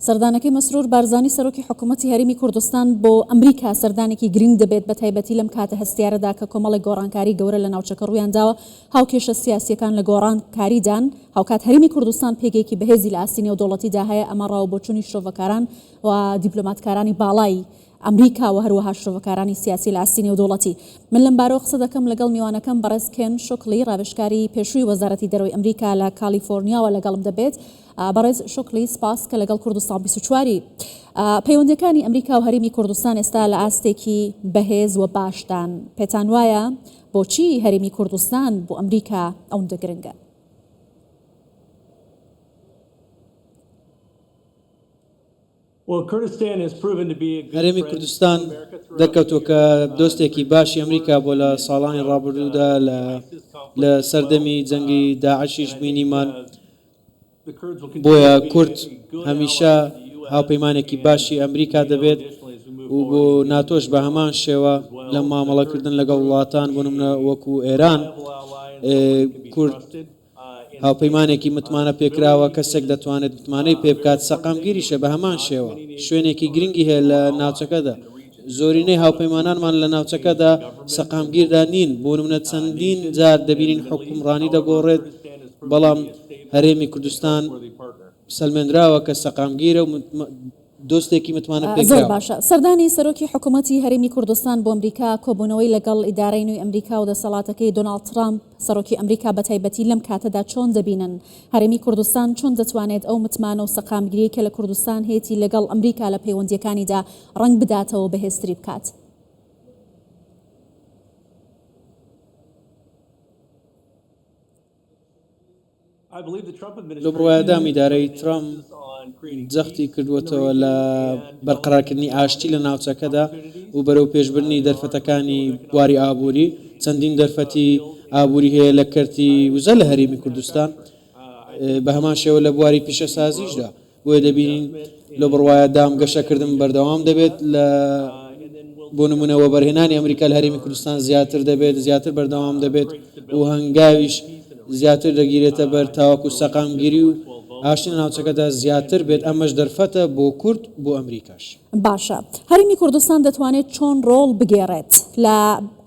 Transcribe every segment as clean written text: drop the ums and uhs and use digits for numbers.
سەردانەکەی مەسرور بارزانی سەرۆکی حکوومەتی هەرێمی کوردستان بۆ ئەمریکا سەردانێکی گرنگ دەبێت بە تایبەتی لەم کاتە هەستیارەدا کە کۆمەڵێک گۆڕانکاری گەورە لە ناوچەکە ڕوویانداوە، هاوکێشە سیاسییەکان لە گۆڕانکاریدان، هاوکات هەرێمی کوردستان پێگەیەکی بەهێزی لە ئاستی نێودەوڵەتیدا هەیە، ئەمە ڕاوبۆچوونی شرۆڤەکاران و دیپلۆماتکارانی باڵای ئەمریکا و هەروەها شرۆڤەکارانی سیاسی لە ئاستی نێودەوڵەتی. من لەمبارەوە قسە دەکەم لەگەڵ میوانەکەم بەڕێز کێن شۆکلی ڕاوێژکاری پێشووی وەزارەتی دەرەوەی ئەمریکا لە کالیفۆرنیاوە لەگەڵم دەبێت. بەڕێز شۆکلی سپاس کە لەگەڵ کوردستان 24 ی. پەیوەندیەکانی ئەمریکا و هەرێمی کوردستان ئێستا لە ئاستێکی بەهێز و باشدان. پێتان وایە بۆچی هەرێمی کوردستان بۆ ئەمریکا ئەوندە گرنگە؟ هەرێمی کوردستان دەرکەوتووە کە دۆستێکی باشی ئەمریکا بووە لە ساڵانی ڕابردوودا لە سەردەمی جەنگی داعشیش بینیمان، بۆیە کورد هەمیشە هاوپەیمانێکی باشی ئەمریکا دەبێت و بۆ ناتۆش بە هەمان شێوە لە مامەڵەکردن لەگەڵ وڵاتان بۆ نمونە وەکو ئێران کورد هاوپەیمانێکی متمانە پێکراوە، کەسێک دەتوانێت متمانەی پێبکات، سەقامگیریشە بە هەمان شێوە، شوێنێکی گرنگی هەیە لە ناوچەکەدا، زۆرینەی هاوپەیمانانمان لە ناوچەکەدا سەقامگیردا نین، بۆ نمونە چەندین جار دەبینین حوکمڕانی دەگۆڕێت، بەڵام هەرێمی کوردستان سەلمێنراوە کە سەقامگیرە و دۆستێکی متمانە زۆر پێکراوە. باشە. سەردانی سەرۆکی حکومەتی هەرێمی کوردستان بۆ ئەمریکا، کۆبوونەوەی لەگەڵ ئیدارەی نوێی ئەمریکا و دەسەڵاتەکەی دۆناڵد ترامپ، سەرۆکی ئەمریکا بەتایبەتی لەم کاتەدا چۆن دەبینن؟ هەرێمی کوردستان چۆن دەتوانێت ئەو متمانە و سەقامگیریەی کە لە کوردستان هەیەتی لەگەڵ ئەمریکا لە پەیوەندییەکانیدا ڕەنگ بداتەوە و بەهێزتری بکات؟ لەو بڕوایەدام ئیدارەی ترەمپ جەختی کردووەتەوە لە بەرقەرارکردنی ئاشتی لە ناوچەکەدا و بەرەوپێشبردنی دەرفەتەکانی بواری ئابووری، چەندین دەرفەتی ئابووری هەیە لە کەرتی وزە لە هەرێمی کوردستان، بە هەمان شێوە لە بواری پیشەسازیشدا. بۆیە دەبینین لەو بڕوایەدام گەشەکردن بەردەوام دەبێت لە بۆ نمونە وەبەرهێنانی ئەمریکا لە هەرێمی کوردستان زیاتر دەبێت زیاتر بەردەوام دەبێت و هەنگاویش زیاتر دەگیرێتە بەر تاوەکو سەقامگیری و ئاشتی لە ناوچەکەدا زیاتر بێت ئەمەش دەرفەتە بۆ کورد بۆ ئەمریکاش. باشە هەرێمی کوردستان دەتوانێت چۆن ڕۆڵ بگێڕێت لە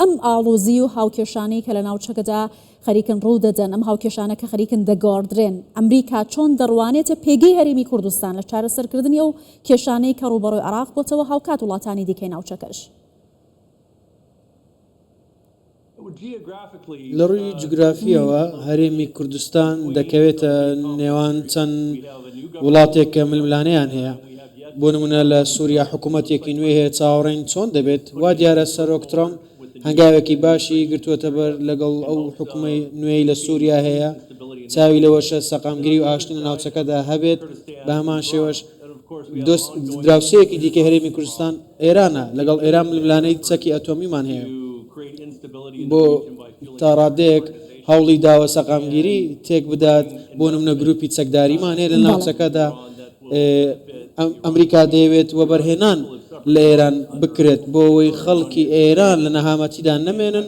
ئەم ئاڵۆزی و هاوکێشانەی کە لە ناوچەکەدا خەریکن ڕوودەدەن، ئەم هاوکێشانە کە خەریکن دەگۆڕدرێن، ئەمریکا چۆن دەڕوانێتە پێگەی هەرێمی کوردستان لە چارەسەرکردنی ئەو کێشانەی کە ڕووبەڕووی عێراق بۆتەوە هاوکات وڵاتانی دیکەی ناوچەکەش؟ لە ڕووی جوگرافییەوە هەرێمی کوردستان دەکەوێتە نێوان چەند وڵاتێک کە ململانێیان هەیە، بۆ نموونە لە سووریا حکوومەتێکی نوێ هەیە چاوەڕێین چۆن دەبێت، وا دیارە سەرۆک ترەمپ هەنگاوێکی باشی گرتووەتەبەر لەگەڵ ئەو حکومەی نوێی لە سووریا هەیە، چاوی لەوەشە سەقامگیری و ئاشتی لە ناوچەکەدا هەبێت، بە هەمان شێوەش دۆست دراوسێیەکی دیکەی هەرێمی کوردستان ئێرانە، لەگەڵ ئێران ململانێی چەکی ئەتۆمیمان هەیە، بۆ تا ڕادەیەک هەوڵی داوە سەقامگیری تێک بدات، بۆ نمونە گروپی چەکداریمان هەیە لە ناوچەکەدا. ئەمریکا دەیەوێت وەبەرهێنان لە ئێران بکرێت بۆ ئەوەی خەڵکی ئێران لە نەهامەتیدا نەمێنن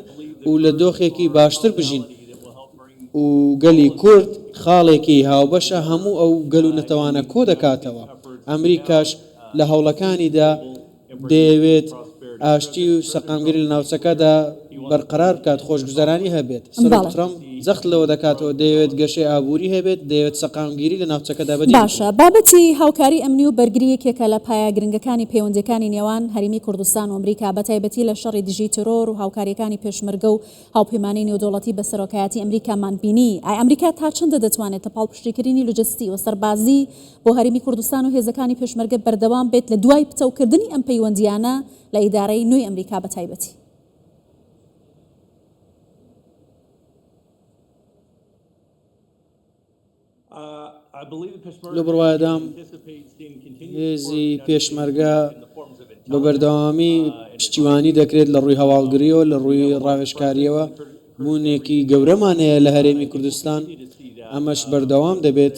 و لە دۆخێکی باشتر بژین و گەلی کورد خاڵێکی هاوبەشە هەموو ئەو گەل و نەتەوانە کۆدەکاتەوە ئەمریکاش لە هەوڵەکانیدا دەیەوێت ئاشتی و سەقامگیری لە ناوچەکەدا بەرقەرار بکات، خۆشگوزەرانی هەبێت. سەرۆک ترەمپ جەخت لەوە دەکاتەوە، دەیەوێت گەشەی ئابووری هەبێت، دەیەوێت سەقامگیری لە ناوچەکەدا بەدی باشە. بکرێت. بابەتی هاوکاری ئەمنی و بەرگری یەکێکە لە پایە گرنگەکانی پەیوەندییەکانی نێوان هەرێمی کوردستان و ئەمریکا، بەتایبەتی لە شەڕی دژی تێرۆر و هاوکارییەکانی پێشمەرگە و هاوپەیمانیی نێودەوڵەتی بە سەرۆکایەتی ئەمریکامان بینی. ئایا ئەمریکا تا چەندە دەتوانێت لە پاڵپشتیکردنی لۆجستی و سەربازی بۆ هەرێمی کوردستان و هێزەکانی پێشمەرگە بەردەوام بێت لە دوای پتەوکردنی ئەم پەیوەندییانە لە ئیدارەی نوێی ئەمریکا بە تایبەتی؟ لەو بڕوایەدام هێزی پێشمەرگە بە بەردەوامی پشتیوانی دەکرێت لە ڕووی هەواڵگریەوە لە ڕووی ڕاوێژکاریەوە بوونێکی گەورەمان هەیە لە هەرێمی کوردستان ئەمەش بەردەوام دەبێت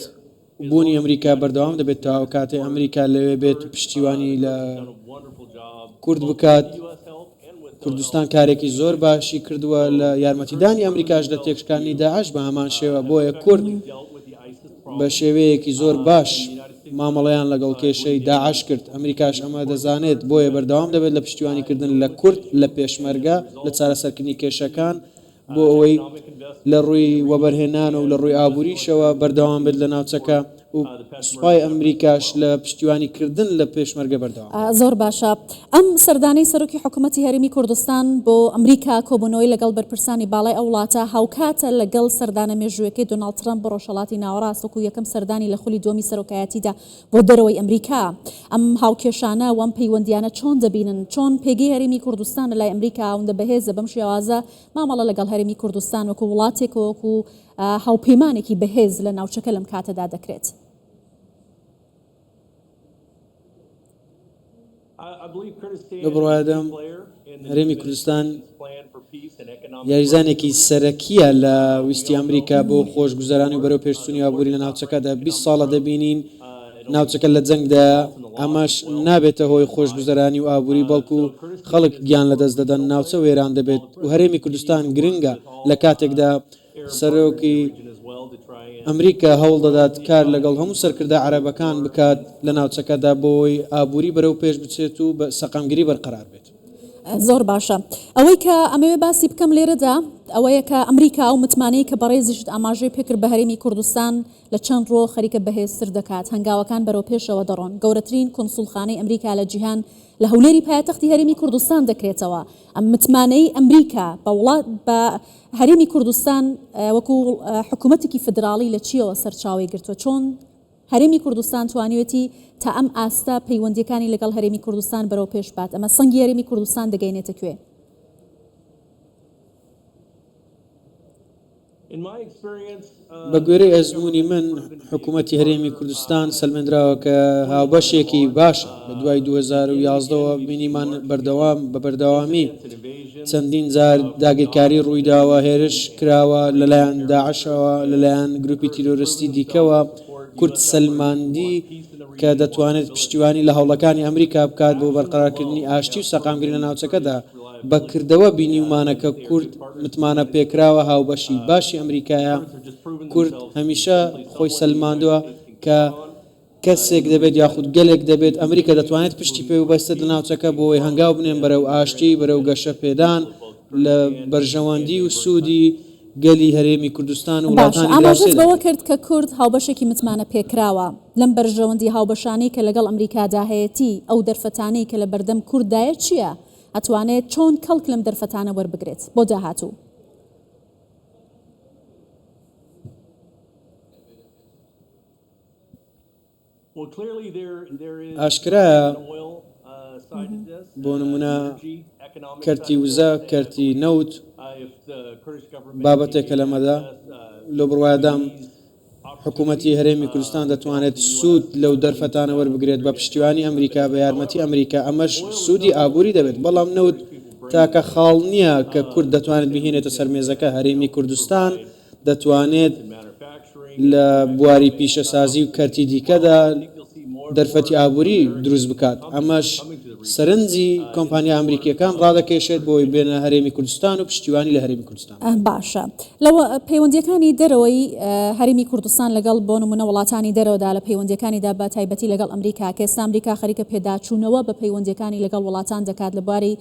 بوونی ئەمریکا بەردەوام دەبێت تا ئەو کاتەی ئەمریکا لەوێ بێت و پشتیوانی لە کورد بکات. کوردستان کارێکی زۆر باشی کردووە لە یارمەتیدانی ئەمریکاش لە تێکشکاندنی داعش بە هەمان شێوە، بۆیە کورد بە شێوەیەکی زۆر باش. مامەڵەیان لەگەڵ کێشەی داعش کرد، ئەمریکاش ئەمە دەزانێت، بۆیە بەردەوام دەبێت لە پشتیوانیکردن لە کورد، لە پێشمەرگە، لە چارەسەرکردنی کێشەکان، بۆ ئەوەی لە ڕووی وەبەرهێنان و لە ڕووی ئابووریشەوە بەردەوام بێت لە ناوچەکە و سوپای ئەمریکاش لە پشتیوانی کردن لە پێشمەرگە بەردەوام دەبێت. زۆر باشە. ئەم سەردانەی سەرۆکی حکوومەتی هەرێمی کوردستان بۆ ئەمریکا، کۆبوونەوەی لەگەڵ بەرپرسانی باڵای ئەو وڵاتە، هاوکاتە لەگەڵ سەردانە مێژوویەکەی دۆناڵد ترەمپ بۆ ڕۆژهەڵاتی ناوەڕاست وەکوو یەکەم سەردانی لە خولی دووەمی سەرۆکایەتیدا بۆ دەرەوەی ئەمریکا. ئەم هاوکێشانە و ئەم پەیوەندییانە چۆن دەبینن؟ چۆن پێگەی هەرێمی کوردستان لە لای ئەمریکا ئەوەندە بەهێزە بەم شێوازە مامەڵە لەگەڵ هەرێمی کوردستان وەکو وڵاتێک و وەکو هاوپەیمانێکی بەهێز لە ناوچەکە لەم کاتەدا دەکرێت؟ لەو بڕوایەدام هەرێمی کوردستان یاریزانێکی سەرەکییە لە ویستی ئەمریکا بۆ خۆشگوزەرانی و بەرەو پێشچوونی ئابووری لە ناوچەکەدا. 20 ساڵە دەبینین ناوچەکە لە جەنگدایە، ئەمەش نابێتە هۆی خۆشگوزەرانی و ئابووری، بەڵکو خەڵک گیان لەدەست دەدەن، ناوچە وێران دەبێت و هەرێمی کوردستان گرنگە لە کاتێکدا سەرۆکی ئەمریکا هەوڵدەدات کار لەگەڵ هەموو سەرکردە عەرەبەکان بکات لە ناوچەکەدا بۆوەی ئابووری بەرەو پێش بچێت و سەقامگیری بەرقەرار بێت. زۆر باشە. ئەوەی کە ئەمەوێ باسی بکەم لێرەدا ئەوەیە کە ئەمریکا ئەو متمانەی کە بەڕێزیشت ئاماژەی پێکرد بە هەرێمی کوردستان لە چەند ڕۆ خەریکە بەهێزتر دەکات، هەنگاوەکان بەرەو پێشەوە دەڕۆن، گەورەترین کونسوڵخانەی ئەمریکا لە جیهان لە هەولێری پایەتەختی هەرێمی کوردستان دەکرێتەوە، ئەم متمانەی ئەمریکا بە وڵات بە هەرێمی کوردستان وەکو حکوومەتێکی فیدراڵی لە چییەوە سەرچاوەی گرتووە؟ چۆن هەرێمی کوردستان توانیوێتی تا ئەم ئاستە پەیوەندییەکانی لەگەڵ هەرێمی کوردستان بەرەو پێش بات؟ ئەمە سەنگی هەرێمی کوردستان دەگەینێتە کوێ؟ بە گوێرەی ئەزموونی من، حکوومەتی هەرێمی کوردستان سەلمێندراوە کە هاوبەشێکی باشە. لە دوای 2011 وە بینیمان بەردەوام بە بەردەوامی چەندین جار داگیرکاری ڕوویداوە، هێرش کراوە لەلایەن داعشەوە، لەلایەن گروپی تیرۆرستی دیکەوە. کورد سەلماندی کە دەتوانێت پشتیوانی لە هەوڵەکانی ئەمریکا بکات بۆ بەرقەرارکردنی ئاشتی و سەقامگیری لە ناوچەکەدا. بە کردەوە بینیومانە کە کورد متمانە پێکراوە هاوبەشی باشی ئەمریکایە، کورد هەمیشە خۆی سەلماندوە کە کەسێک دەبێت یاخود گەلێک دەبێت ئەمریکا دەتوانێت پشتی پێ ببەستێت لە ناوچەکە بۆی هەنگاو بنێن بەرەو ئاشتی بەرەو گەشە پێدان لە بەرژەوەندی و سوودی گەلی هەرێمی کوردستان و باشە وڵاتانی ئاماژەت دراوسێ بەوە دەبێت. کرد کە کورد هاوبەشێکی متمانە پێکراوە لەم بەرژەوەندی هاوبەشانەی کە لەگەڵ ئەمریکادا هەیەتی ئەو دەرفەتانەی کە لە بەردەم کورددایە چییە؟ ئەتوانێت چۆن کەڵک لەم دەرفەتانە وەربگرێت بۆ داهاتوو؟ ئاشکرایە بۆ نمونە کەرتی وزە، کەرتی نەوت بابەتێکە لەمەدا، لەو بڕوایەدام حکوومەتی هەرێمی کوردستان دەتوانێت سوود لەو دەرفەتانە وەربگرێت بە پشتیوانی ئەمریکا، بە یارمەتی ئەمریکا، ئەمەش سوودی ئابووری دەبێت، بەڵام نەوت تاکە خاڵ نییە کە کورد دەتوانێت بیهێنێتە سەر مێزەکە، هەرێمی کوردستان دەتوانێت لە بواری پیشەسازی و کەرتی دیکەدا دەرفەتی ئابووری دروست بکات، ئەمەش سەرنجی کۆمپانیا ئەمریکییەکان ڕادەکێشێت بۆ ئەوەی بێنە هەرێمی کوردستان و پشتیوانی لە هەرێمی کوردستان بکەن. باشە لە پەیوەندییەکانی دەرەوەی هەرێمی کوردستان لەگەڵ بۆ نموونە وڵاتانی دەرەوەدا لە پەیوەندییەکانیدا بە تایبەتی لەگەڵ ئەمریکا کە ئێستا ئەمریکا خەریکە پێداچوونەوە بە پەیوەندییەکانی لەگەڵ وڵاتان دەکات لە بواری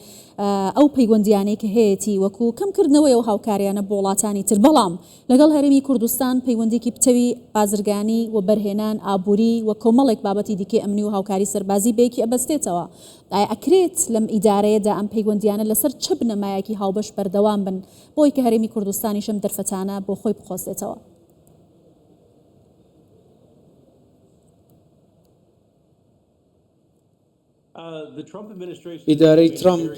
ئەو پەیوەندییانەی کە هەیەتی وەکو کەمکردنەوەی ئەو هاوکارییانە بۆ وڵاتانی تر بەڵام لەگەڵ هەرێمی کوردستان پەیوەندییەکی پتەوی بازرگانی، وەبەرهێنان، ئابووری و کۆمەڵێک بابەتی دیکەی ئەمنی و هاوکاری سەربازی بەیەکی ئەبەستێتەوە. ئایا ئەکرێت لەم ئیدارەیەدا ئەم پەیوەندییانە لەسەر چ بنەمایەکی هاوبەش بەردەوام بن بۆی کە هەرێمی کوردستانیش ئەم دەرفەتانە بۆ خۆی بقۆزێتەوە؟ ئیدارەی ترەمپ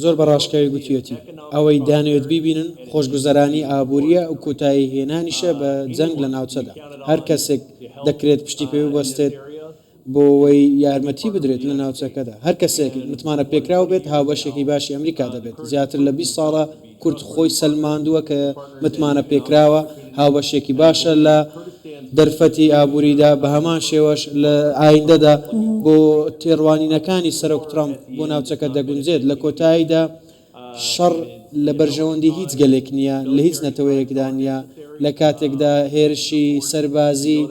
زۆر بە ڕاشکاوی گوتویەتی، ئەوەی دەیانەوێت بیبینن خۆشگوزەرانی ئابوورییە و کۆتایی هێنانیشە بە جەنگ لە ناوچەدا، هەر کەسێک دەکرێت پشتی پێ ببەستێت بۆوەی یارمەتی بدرێت لە ناوچەکەدا، هەر کەسێک متمانەپێکراو بێت هاوبەشێکی باشی ئەمریکا دەبێت، زیاتر لە 20 ساڵە کورد خۆی سەلماندووە کە متمانەپێکراوە، هاوبەشێکی باشە لە دەرفەتی ئابووریدا، بەهەمان شێوەش لە ئایندەدا بۆ تێڕوانینەکانی سەرۆک ترەمپ بۆ ناوچەکە دەگونجێت. لە کۆتاییدا شەڕ لە بەرژەوەندی هیچ گەلێک نییە، لە هیچ نەتەوەیەکدا نییە، لە کاتێکدا هێرشی سەربازی.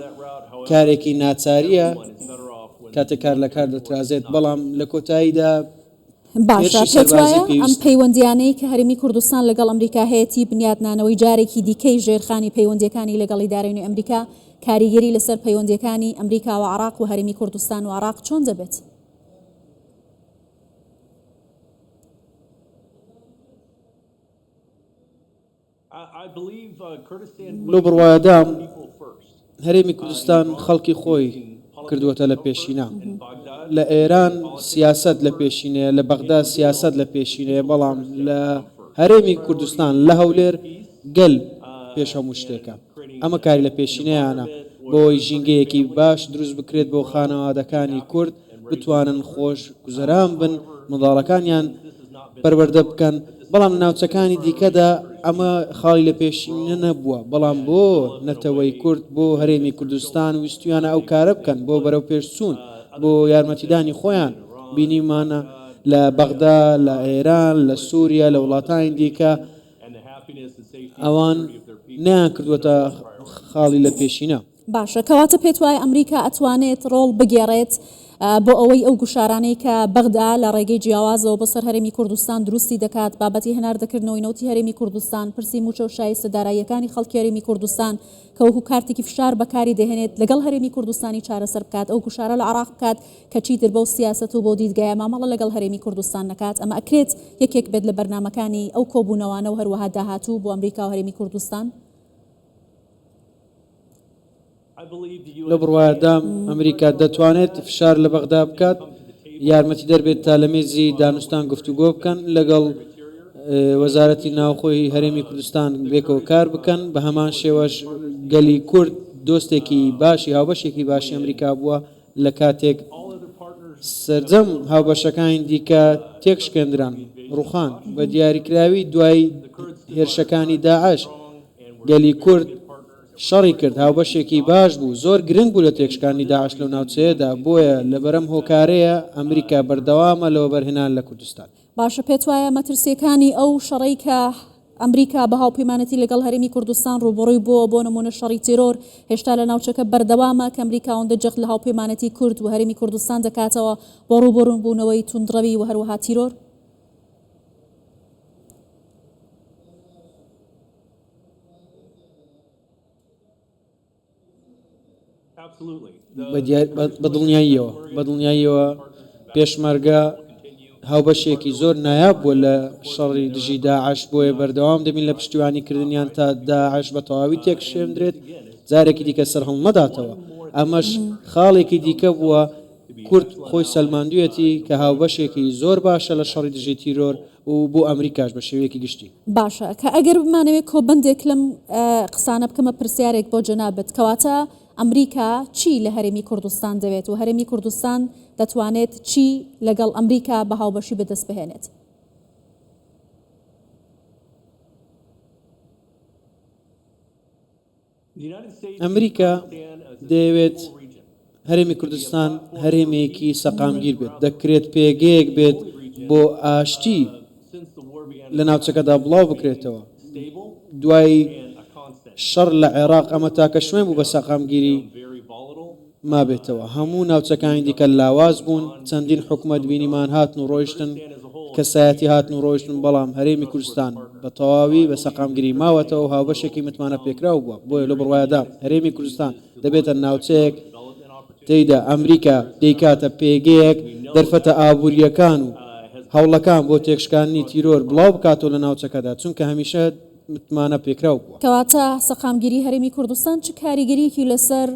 کارێکی ناچارییە کاتێک کار لە کار دەترازێت، بەڵام لە کۆتاییدا باشە هێرشی پێت سەربازی وایە ئەم پێویستە. پەیوەندییانەی کە هەرێمی کوردستان لەگەڵ ئەمریکا هەیەتی بنیاتنانەوەی جارێکی دیکەی ژێرخانی پەیوەندییەکانی لەگەڵ ئیدارەی نوێی ئەمریکا کاریگەری لەسەر پەیوەندییەکانی ئەمریکا و عێراق و هەرێمی کوردستان و عێراق چۆن دەبێت؟ لەو بڕوایەدام هەرێمی کوردستان خەڵکی خۆی کردووەتە لە پێشینە. لە ئێران سیاسەت لە پێشینەیە، لە بەغدا سیاسەت لە پێشینەیە، بەڵام لە هەرێمی کوردستان، لە هەولێر گەل پێش هەموو شتێکە. ئەمە کاری لە پێشینەیانە بۆ ئەوەی ژینگەیەکی باش دروست بکرێت بۆ خانەوادەکانی کورد بتوانن خۆش گوزەران بن، منداڵەکانیان پەروەردە بکەن، بەڵام لە ناوچەکانی دیکەدا ئەمە خاڵی لە پێشینە نەبووە، بەڵام بۆ نەتەوەی کورد، بۆ هەرێمی کوردستان ویستویانە ئەو کارە بکەن بۆ بەرەوپێشچوون، بۆ یارمەتیدانی خۆیان، بینیومانە لە بەغدا، لە ئێران، لە سووریا، لە وڵاتانی دیکە ئەوان نەیانکردووەتە خاڵی لە پێشینە. باشە کەواتە پێت وایە ئەمریکا ئەتوانێت ڕۆڵ بگێڕێت بۆ ئەوەی ئەو گوشارانەی کە بەغدا لە ڕێگەی جیاوازەوە بۆ سەر هەرێمی کوردستان دروستی دەکات، بابەتی هەناردەکردنەوەی نەوتی هەرێمی کوردستان، پرسی مووچە و شایستە داراییەکانی خەڵکی هەرێمی کوردستان کە وەکو کارتێکی فشار بەکاری دەهێنێت لەگەڵ هەرێمی کوردستانی چارەسەر بکات، ئەو گوشارە لە عێراق بکات کە چیتر بەو سیاسەت و بەو دیدگایە مامەڵە لەگەڵ هەرێمی کوردستان نەکات، ئەمە ئەکرێت یەکێک بێت لە بەرنامەکانی ئەو کۆبوونەوانە و هەروەها داهاتوو بۆ ئەمریکا و هەرێمی کوردستان؟ لەو بڕوایەدام ئەمریکا دەتوانێت فشار لە بەغدا بکات، یارمەتیدەر بێت تا لە مێزی دانوستان گفتوگۆ بکەن، لەگەڵ وەزارەتی ناوخۆی هەرێمی کوردستان بێکەوە کار بکەن، بە هەمان شێوەش گەلی کورد دۆستێکی باشی هاوبەشێکی باشی ئەمریکا بووە لە کاتێک سەرجەم هاوبەشەکانی دیکە تێکشکێندران، ڕوخان، بە دیاریکراوی دوای هێرشەکانی داعش، گەلی کورد شەڕی کرد، هاوبەشێکی باش بوو، زۆر گرنگ بوو لە تێکشکاندنی داعش لەو ناوچەیەدا، بۆیە لەبەرئەم هۆکارەیە ئەمریکا بەردەوامە لە وەبەرهێنان لە کوردستان. باشە پێتوایە مەترسیەکانی ئەو شەڕەی کە ئەمریکا بە هاوپەیمانەتی لەگەڵ هەرێمی کوردستان ڕووبەڕووی بووەوە بۆ نموونە شەڕی تێرۆر هێشتا لە ناوچەکە بەردەوامە کە ئەمریکا ئەوەندە جەخت لە هاوپەیمانەتی کورد و هەرێمی کوردستان دەکاتەوە بۆ ڕووبەڕووبوونەوەی توندڕەوی و هەروەها تیرۆر؟ بە دڵنیاییەوە بە دڵنیاییەوە پێشمەرگە هاوبەشێکی زۆر نایاب بووە لە شەڕی دژی داعش بۆیە بەردەوام دەبین لە پشتیوانی کردنیان تا داعش بە تەواوی تێکشێندرێت جارێکی دیکە سەر هەڵنەداتەوە ئەمەش خاڵێکی دیکە بووە کورد خۆی سەلماندویەتی کە هاوبەشێکی زۆر باشە لە شەڕی دژی تیرۆر و بۆ ئەمریکاش بە شێوەیەکی گشتی. باشە کە ئەگەر بمانەوێت کۆبەندێک لەم قسانە بکەمە پرسیارێک بۆ جەنابت کەواتە ئەمریکا چی لە هەرێمی کوردستان دەوێت و هەرێمی کوردستان دەتوانێت چی لەگەڵ ئەمریکا بە هاوبەشی بەدەست بهێنێت؟ ئەمریکا دەیەوێت هەرێمی کوردستان هەرێمێکی سەقامگیر بێت، دەکرێت پێگەیەک بێت بۆ ئاشتی لە ناوچەکەدا بڵاو بکرێتەوە. دوای شەڕ لە عێراق ئەمە تاکە شوێن بوو بە سەقامگیری مابێتەوە. هەموو ناوچەکانی دیکە لاواز بوون، چەندین حکومەت بینیمان هاتن و ڕۆیشتن، کەسایەتی هاتن و ڕۆیشتن، بەڵام هەرێمی کوردستان بە تەواوی بە سەقامگیری ماوەتەوە و هاوبەشێکی متمانەپێکراو بووە، بۆیە لەو بڕوایەدام هەرێمی کوردستان دەبێتە ناوچەیەک تێیدا ئەمریکا دەیکاتە پێگەیەک دەرفەتە ئابوورییەکان و هەوڵەکان بۆ تێکشکاندنی تیرۆر بڵاوبکاتەوە لە ناوچەکەدا، چونکە هەمیشە متمانە پێکراو بووە. کەواتە سەقامگیری هەرێمی کوردستان چ کاریگەرییەکی لەسەر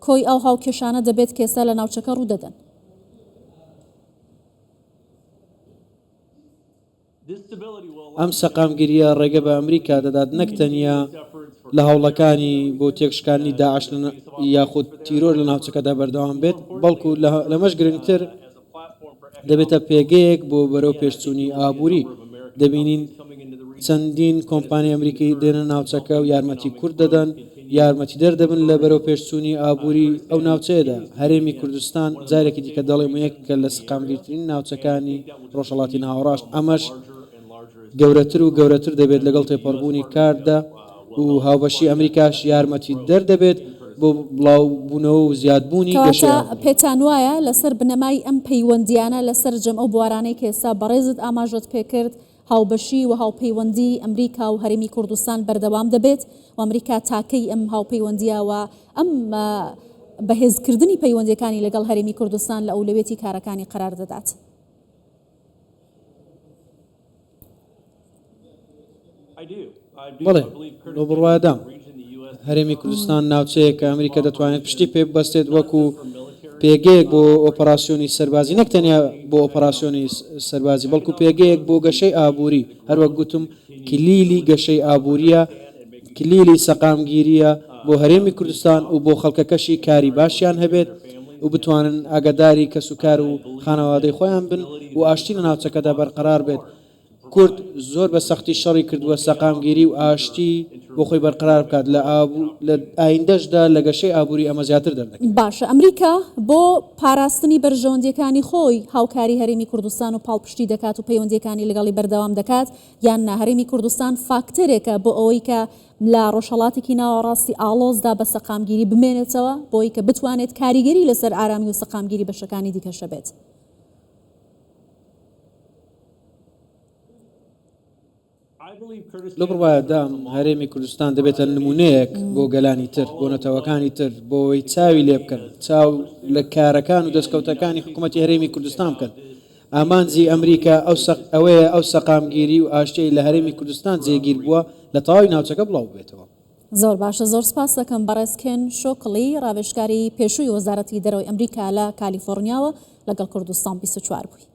کۆی ئەو هاوکێشانە دەبێت کە ئێستا لە ناوچەکە ڕوودەدەن؟ ئەم سەقامگیرییە ڕێگە بە ئەمریکا دەدات نەک تەنیا لە هەوڵەکانی بۆ تێکشکاندنی داعش یاخود تیرۆر لە ناوچەکەدا بەردەوام بێت، بەڵکو لەمەش گرنگتر دەبێتە پێگەیەک بۆ بەرەوپێشچوونی ئابووری. دەبینین چەندین کۆمپانیای ئەمریکی دێنە ناوچەکە و یارمەتی کورد دەدەن، یارمەتیدەر دەبن لە بەرەوپێشچوونی ئابووری ئەو ناوچەیەدا. هەرێمی کوردستان جارێکی دیکە دەڵێم یەکێکە لە سەقامگیرترین ناوچەکانی ڕۆژهەڵاتی ناوەڕاست، ئەمەش گەورەتر و گەورەتر دەبێت لەگەڵ تێپەڕبوونی کاتدا و هاوبەشی ئەمریکاش یارمەتیدەر دەبێت بۆ بڵاوبوونەوە و زیادبوونی گەشەی کەواتە ئابووری. پێتان وایە لەسەر بنەمای ئەم پەیوەندییانە لە سەرجەم ئەو بوارانەی کە ئێستا بەڕێزت ئاماژەت پێکرد، هاوبەشی و هاوپەیوەندیی ئەمریکا و هەرێمی کوردستان بەردەوام دەبێت و ئەمریکا تاکەی ئەم هاوپەیوەندییە و ئەم بەهێزکردنی پەیوەندییەکانی لەگەڵ هەرێمی کوردستان لە ئەولەویەتی کارەکانی قەرار دەدات؟ بەڵێ، لەو بڕوایەدام. هەرێمی کوردستان ناوچەیەکە ئەمریکا دەتوانێت پشتی پێ ببەستێت وەکو پێگەیەک بۆ ئۆپەراسیۆنی سەربازی، نەک تەنیا بۆ ئۆپەراسیۆنی سەربازی، بەڵکو پێگەیەک بۆ گەشەی ئابووری، هەروەک گوتم کلیلی گەشەی ئابوورییە، کلیلی سەقامگیرییە بۆ هەرێمی کوردستان و بۆ خەڵکەکەشی کاری باشیان هەبێت و بتوانن ئاگاداری کەسوکار و خانەوادەی خۆیان بن و ئاشتی لە ناوچەکەدا بەرقەرار بێت. کورد زۆر بە سەختی شەڕی کردووە سەقامگیری و ئاشتی بۆ خۆی بەرقەرار بکات، لە لە ئایندەشدا لە گەشەی ئابووری ئەمە زیاتر دەردەکەوێت. باشە ئەمریکا بۆ پاراستنی بەرژەوەندییەکانی خۆی هاوکاری هەرێمی کوردستان و پاڵپشتی دەکات و پەیوەندییەکانی لەگەڵی بەردەوام دەکات یان نا هەرێمی کوردستان فاکتەرێکە بۆ ئەوەی کە لە ڕۆژهەڵاتێکی ناوەڕاستی ئاڵۆزدا بە سەقامگیری بمێنێتەوە بۆ ئەوەی کە بتوانێت کاریگەری لەسەر ئارامی و سەقامگیری بەشەکانی دیکەش هەبێت؟ لەو بڕوایەدام هەرێمی کوردستان دەبێتە نموونەیەک بۆ گەلانی تر، بۆ نەتەوەکانی تر، بۆ ئەوەی چاوی لێ بکەن، چاو لە کارەکان و دەستکەوتەکانی حکوومەتی هەرێمی کوردستان بکەن. ئامانجی ئەمریکا ئەوەیە ئەو سەقامگیری و ئاشتییەی لە هەرێمی کوردستان جێگیر بووە لە تەواوی ناوچەکە بڵاو ببێتەوە. زۆر باشە زۆر سپاست دەکەم بەڕێز کێن شۆکڵی ڕاوێژکاری پێشووی وەزارەتی دەرەوەی ئەمریکا لە کالیفۆڕنیاوە لەگەڵ کوردستان 24 بووی.